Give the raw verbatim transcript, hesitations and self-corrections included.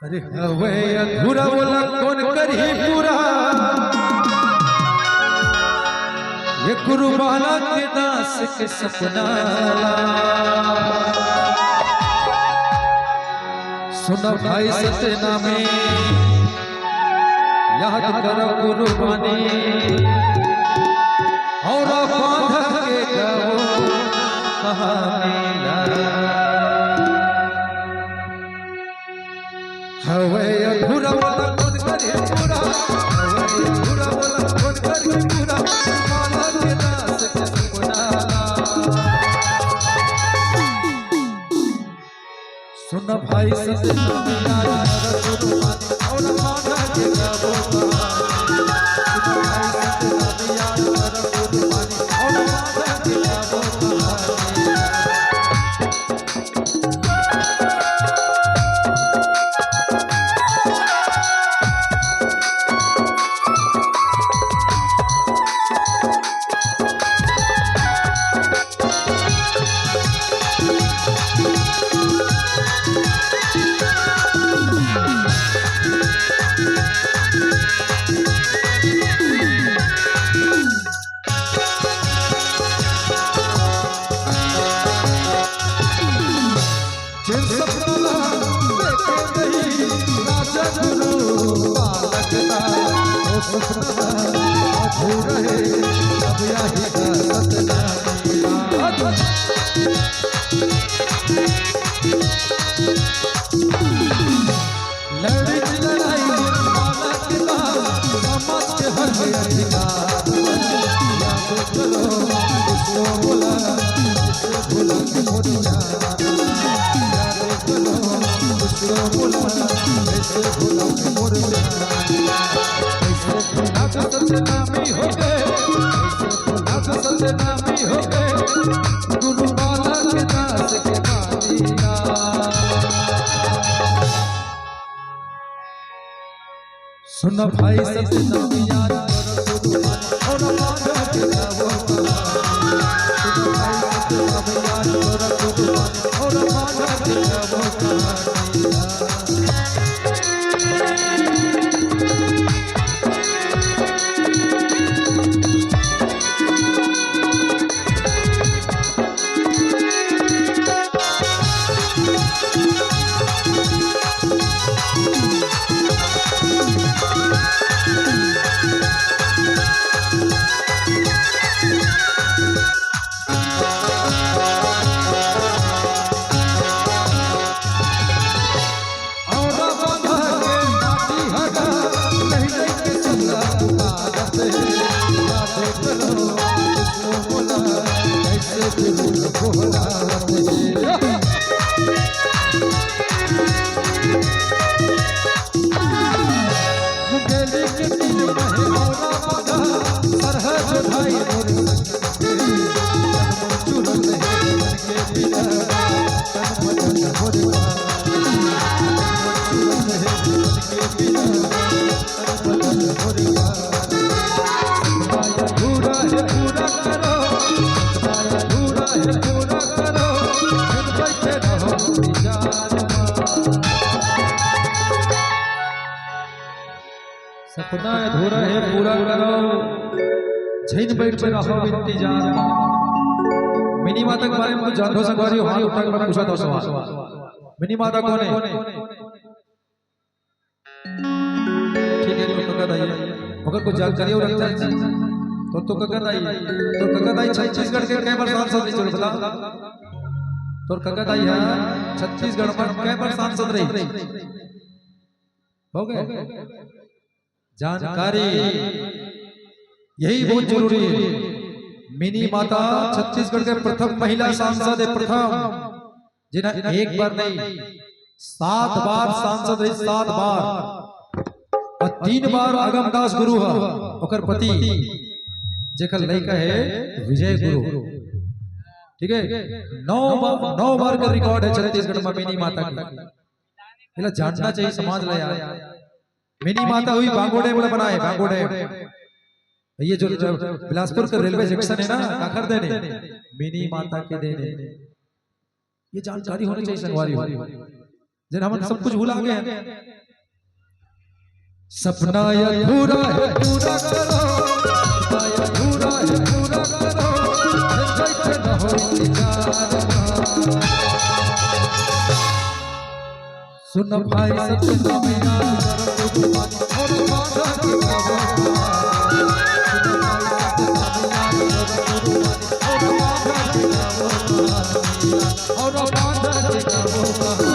अरे हवे अधूरा ओला कोन करही पूरा, ये गुरु बाला के दास के सपना ला। सुन भाई सतनामी, याद कर गुरु बानी और बांध के गाओ कहानी ला। हवे अधूरा वाला कोन करे पूरा, हवे अधूरा वाला कोन करे पूरा, माला के दास के सपना। सुन भाई सतनामी, याद कर गुरु बानी और माला के गाओ कहानी। सुन भाई सतनामी, याद कर गुरु बानी और माला के गाओ कहानी। जेन सपना ला देखे रही राजा गुरु बालक ला, ओ सपना अधूरा हे, अब यही का सतनामी ला। लड़ी लड़ाई बालक ला, समाज के हर अधिकार। याद करो, इसको बोला, इसे भुला के मोर जान। याद करो, इसको बोला, इसे भुला के मोर जान। कैसे भुला के सतनामी हो गए, कैसे भुला के सतनामी हो गए, गुरु बालक दास के बानी ला। सुन भाई सतनामी, याद कर गुरु बानी और माधव के गावो कहानी। सुन भाई सतनामी, याद कर गुरु बानी और माधव के गावो कहानी। सपना अधूरा हे, पूरा करो। झिन बइठ के रहो इंतजार म। मिनी माता के बारे म कुछ जानथो संगवारी हो, हाथ उठा के पूछत हो सवाल। मिनी माता कोन हे? ठीक हे, तो कह दइए। ओकर कुछ जानकारी हो रखता है? तो तो कका दाई, तो कका दाई छत्तीसगढ़ के कै बार सांसद रही, चलो बता। तोर कका दाई ह छत्तीसगढ़ म कै बार सांसद रही? हो गए जानकारी, यही बहुत जरूरी है। मिनी माता छत्तीसगढ़ के प्रथम महिला सांसद है, प्रथम, जिन्हें एक बार नहीं, सात बार सांसद रही, सात बार। और तीन बार अगमदास गुरु ह, ओकर पति, जेकर लइका है विजय गुरु। ठीक है, नौ बार, नौ बार का रिकॉर्ड है छत्तीसगढ़ में मिनी माता के। एला जानना चाहिए समाज ला यार। मिनी माता हुई बांगो डैम ला बनाए, बांगो डैम। ये जो, जो बिलासपुर का रेलवे जंक्शन है ना, काखर देने, मिनी माता के देने। ये जानकारी होनी चाहिए संगवारी हो। जन हमन सब कुछ भुला गए हैं। सपना अधूरा है, पूरा करो। सपना अधूरा है, पूरा करो। जैसे न हो इंतजार। सुन भाई, सपना में यार, और बाधा के बाबा। सुन भाई, सपना में यार, और बाधा के बाबा। और बाधा के बाबा।